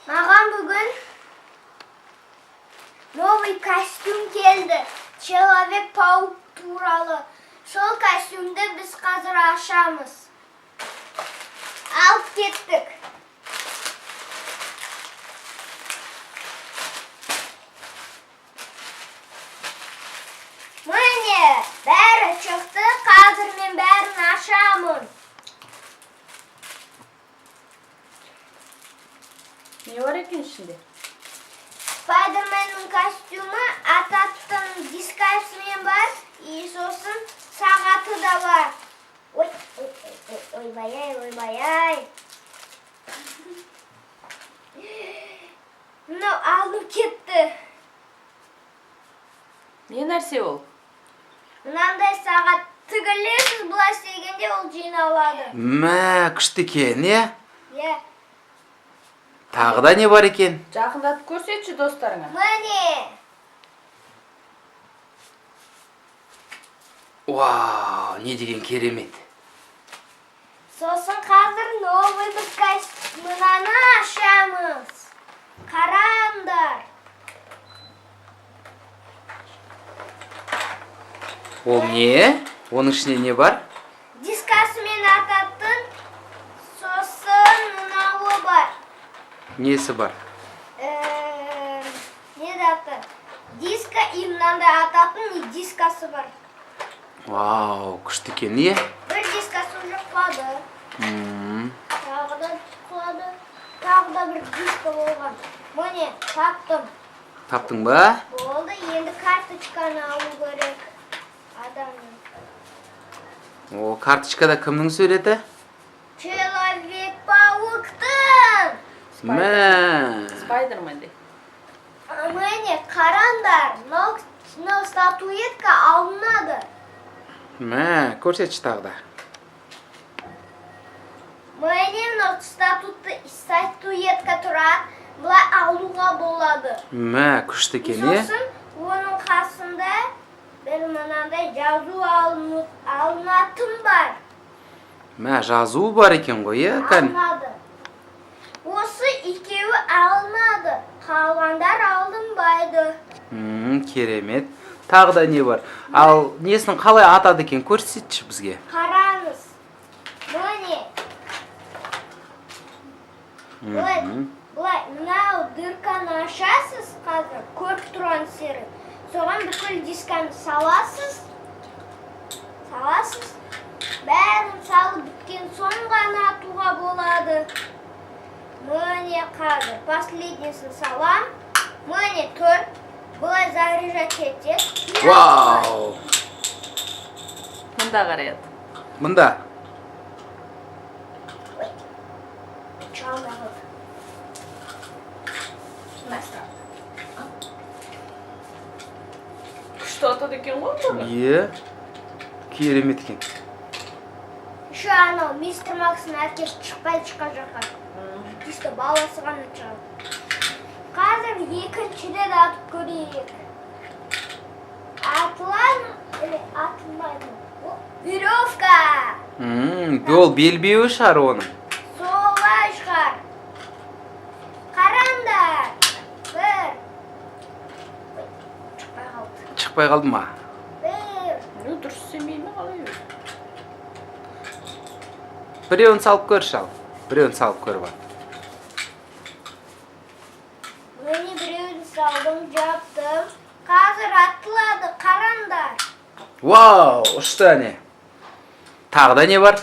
Маған бүгін новый костюм келді. Человек-паук туралы. Сол костюмді біз қазір ашамыз. Алып кеттік. Міне, бәрі шықты. Қазір мен бәрін ашамын. Не бар екен ішінде? Спайдерменнің костюмі ататтың дискасымен бар, и сосын сағаты да бар. Ой, ой, ой, ой, ойбай-ай, ойбай-ай. Мынау алынып кетті. Не нәрсе ол? Мынандай сағат тігілесіз, былай істегенде ол жиналады. Мә, күшті екен, иә? Иә. Тағы да не бар екен? Жақындатып көрсетші достарыңа. Міне. Вау, не деген керемет. Сосын қазір новый бір костюм мынаны ашамыз. Қараңдар. Ол не? Оның ішінде не бар? Дискасымен ататын, сосын мынауы бар. Несі бар? Не де аты? Диска и мынандай ататын и дискасы бар. Вау, күшті екен, иә? Бір дискасы уже құлады. Тағы да құлады. Тағы да бір диска болған. Міне, таптым. Таптың ба? Болды, енді карточканы алу керек. Адамның. О, карточкада кімнің суреті? Человек-пауктың! Мә. Спайдермен де. Міне, қараңдар, мынау статуэтка алынады. Мә, көрсетші тағы да. Міне, мынау статуэтка тұрады, былай алуға болады. Мә, күшті екен, иә? Сосын оның қасында бір мынандай жазу алынатын бар. Мә, жазуы бар екен ғой, иә? Кән. Алынады. Осы екеуі алынады. Қалғандар алынбайды. Керемет. Тағы да не бар? Ал несін қалай атады екен, көрсетші бізге. Қараңыз. Міне. Былай, былай, мынау дырканы ашасыз қазір, көріп тұрған сері. Соған бүкіл дисканы саласыз. Саласыз. Бәрін салып біткен соң ғана атуға болады. Міне қазір последнийсін салам. Міне тұр. Былай заряжать етеді. Вау! Мында қарай ат. Мында. Ой. Чалмай қалды. Күшті атады екен ғой бұны. Е, керемет екен. Еще анау мистер Макстың әкесі шықпайды шыққан жаққа. Чисто баласы ғана шығады. Қазір екіншіде де атып көрейік. Атылады или атылмайды? О, веревка! Ол белбеуі шығар оның. Солай шығар. Қараңдар. Бір. Ой, шықпай қалды. Шықпай қалды ма? Бір. Ну, дұрыс істемей ме қалай өзі? Біреуін салып көрші ал. Біреуін салып көріп ал. Міне біреуін салдым, жаптым. Қазір атылады, қараңдар. Вау, ұшты әне. Тағы да не бар?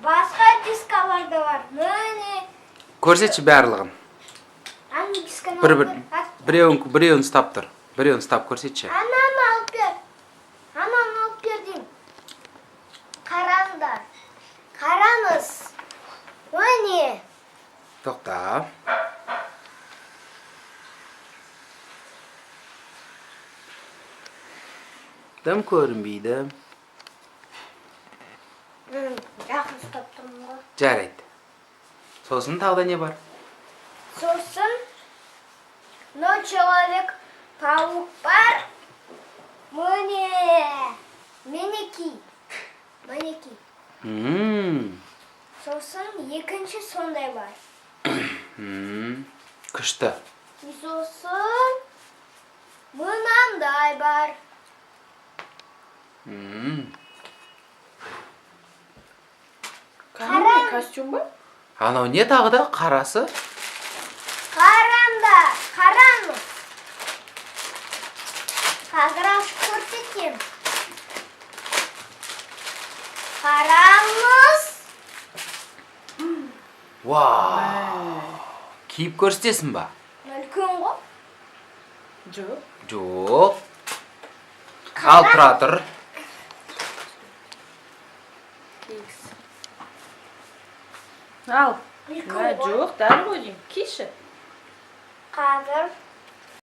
Басқа дискалар да бар. Міне. Көрсетші барлығын. Ана дисканы Бір алып бір бер. Ат. біреуін ұстап тұр. Біреуін ұстап көрсетші. Ананы алып бер. Ананы алып бер деймін. Қараңдар. Қараңыз. Міне. Тоқта. Дым көрінбейді. Жақын ұстап тұрмын ғой. Жарайды. Сосын тағы да не бар? Сосын мынау человек-паук бар. Міне. Мінекей. Мінекей. Сосын екінші сондай бар. Күшті. И сосын мынандай бар. Кәдімгі костюм ба? Анау не тағы да қарасы? Қараңдар, қараңыз. Қазір ашып көрсетемін. Қараңыз. Вау! Киіп көрсетесің ба? Үлкен ғой. Жоқ. Жоқ. Ал, тұра тұр. Кигіз. Ал. Үлкен Мә, ғой. жоқ, дәл ғой деймін. Киші. Қазір.